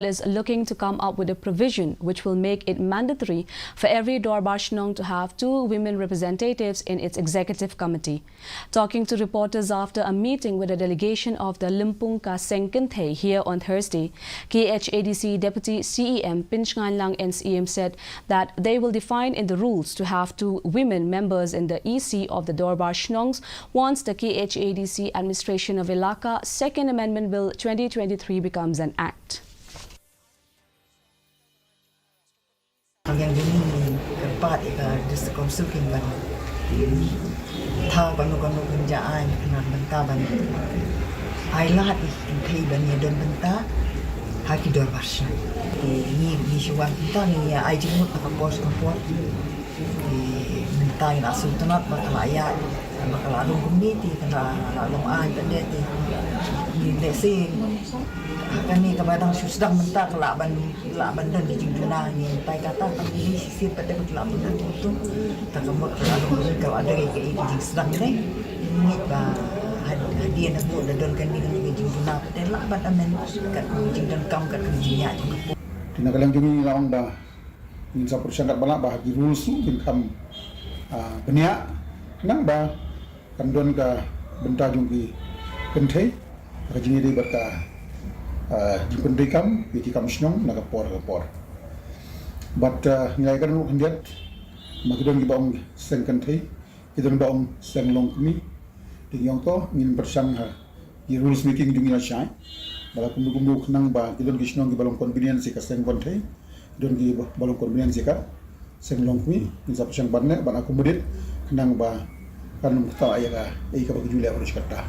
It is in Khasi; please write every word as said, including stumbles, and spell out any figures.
is looking to come up with a provision which will make it mandatory for every Dorbar Shnong to have two women representatives in its executive committee. Talking to reporters after a meeting with a delegation of the Lympung Ka Seng Kynthei here on Thursday, K H A D C Deputy C E M Pinch Ngan Lang N C M said that they will define in the rules to have two women members in the E C of the Dorbar Shnongs once the K H A D C Administration of Elaka Second Amendment Bill twenty twenty-three becomes an act. Yang ini keempat ika District Council kin ban tha kano kano kin ja ai kena bynta ban ai lad i kynthei ban ïa don bynta ha ki Dorbar Shnong. Ni ni shuwa bynta ni ïa ai jingmut na ka por ka por. Ki mynta ïa la sngewtynnat ba ka la ïa ba ka la long kumne te ka la long ai ka de te. Ni lehse ha kane kaba dang shu sdang mynta ka la ban la ban don ki jingduna ni tai kata ka ni shisien pat de ka la ban don tu. Ta ka mut ka la long kumne ka la dei ka i ki jingsdang ne. Ni ba had hadien ha mut da don kane ka jingduna pat de la ban amen kat ka jingdonkam kat ka jingïaid jong ka pud. Te na ka liang jong ngi la ong ba ngin sa pyrshang katba lah ba ha ki rules ngin kham bniah khnang ba kan don ka bynta jong ki kynthei ha ka jingïadei bad ka jingpyntreikam ïa ki kam shnong na ka por ka por. Bad ngi la ïa ka ruh khyndiat ma ki don kiba ong seng kynthei, ki don ba ong seng longkmie. Te ngi ong to ngin pyrshang ha ki rules making jong ngi na shai ba la kumno kumno khnang ba ki don ki shnong kiba long convenience ïa ka seng kynthei, don kiba long convenience ïa ka seng longkmie. Ngin sa pyrshang ban ne ban accommodate khnang ba kan ym kata ïa ka ïa kaba ki ju leh ba ruh kata.